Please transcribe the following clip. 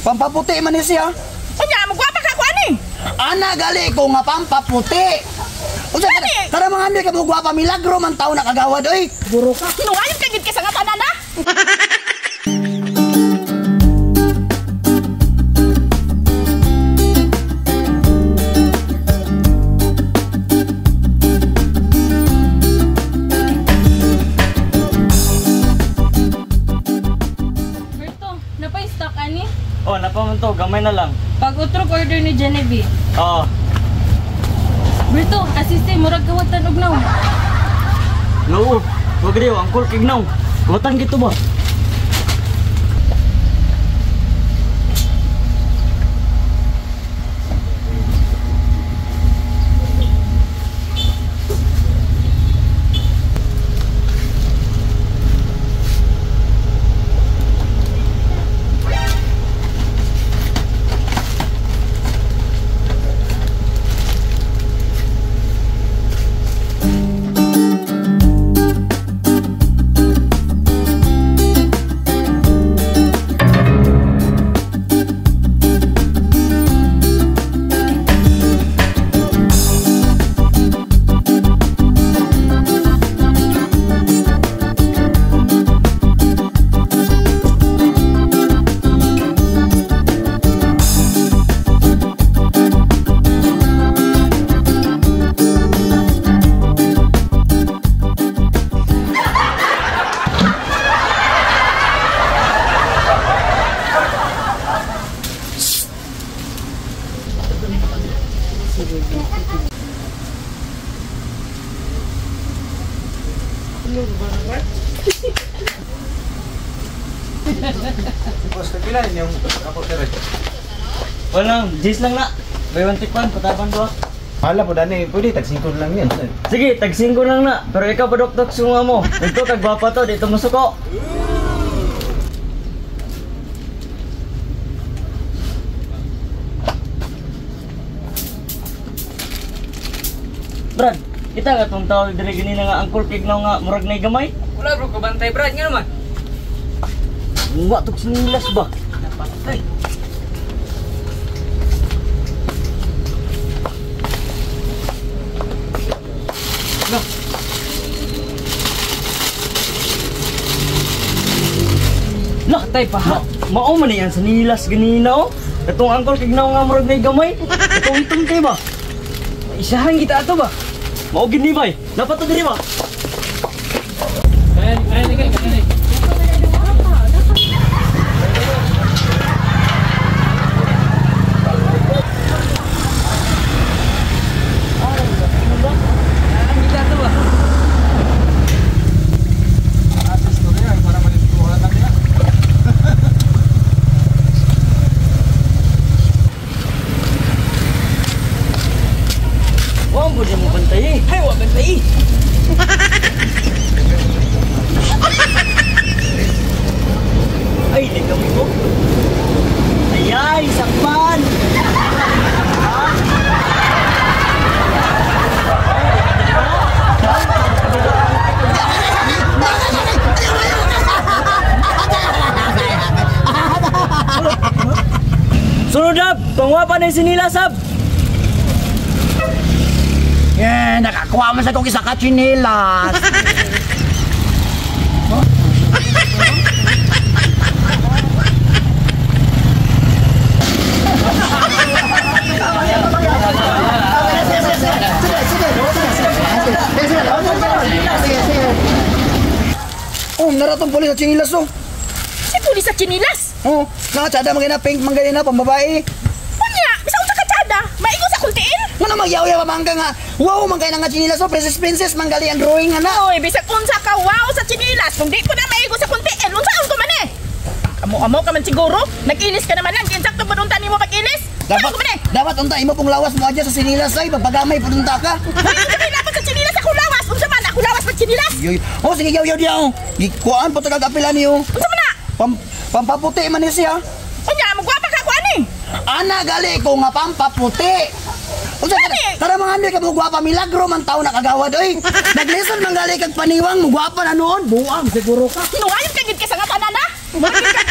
Pampaputi man ni siya. Unya, magwapa ka ko ani. Ana gali ko nga pampaputi. Unsa ka? Gani! Tara mga ambi ka mo gwapa milagro man taw nakagawad oy. Buro ka. Hinuayon ka gid kay sa nga tanan ha. Berto, napay-stock ani? Oh, napaman to, gamay na lang. Pag utrog order ni Genevieve. Oo. Berto, asiste, murag kawatan og naw. Loo, wag riyo, ang cool kignaw. Kawatan gito ba? Boss, tagpilain yung ako sir. Walang, Jis lang na. Buy one take one, patapan do. Hala po dani, pwede tag 5 lang yan. Sir. Sige, tag 5 lang na. Pero ikaw padokdok sunga mo. Ito kag gwapa to, dito masuko. Brad, kita nga tong tao diri ganina nga ang cool kignaw nga murag nay gamay. Wala bro, kabantay Brad nga naman. Wa tog sinilas ba? Napatay. Lah, Patay pa ha. Mao man yan sa nilas ganina oh. Katong angkol kignaw nga murag nay gamay. Katong itong kay ba? Isahan kita ato ba? Mao gid ni bay. Dapat to diri ba? Kaya kaya kaya kaya. Kita ato ba? Wa mo mo bantay eh. Hay, wa bantay. Ay, di kami ko. Ayay, sakpan. Sunod up, pangwapa na yung sinila sab. Yeah, nakakuha man sa kong isa ka tsinelas. Oh, naratong pulis sa tsinilas oh. Si pulis sa chinilas. Oh, nakatsada man na pink man na pambabae. Unya, bisa unsa ka tsada? Maigo sa kultiin. Ngano magyaw-yaw pa man ka nga. Wow, man kay na nga tsinilas oh, princess princess manggali ang drawing nga na. Oy, bisag unsa ka wow sa chinilas kung di ko na maigo sa kuntiin, unsaon ko man eh? Amo-amo ka man siguro. Nag-ilis ka naman lang, ginsakto ba unta nimo pag-ilis? Dapat Unsaon ko man eh? dapat unta imo pong lawas mo adya sa sinilas ay papagamay pud unta ka. Hoy, unsa may dapat sa chinilas ako lawas? Unsa man ako lawas pag chinilas? Yoy. Oh, sige yaw yaw diya oh. Gikuan po tagag apila niyo. Unsa man na? Pampaputi man ni siya. Unya, magwapa ka ko ani. Ana gali ko nga pampaputi. Unsa ka? Gani! Tara mga ambi ka mo gwapa milagro man taw nakagawad oy. Naglisod man gali kag paniwang mo gwapa na noon. Buang siguro ka. Hinuayon ka gid kay sa nga tanan ha. Murag gid ka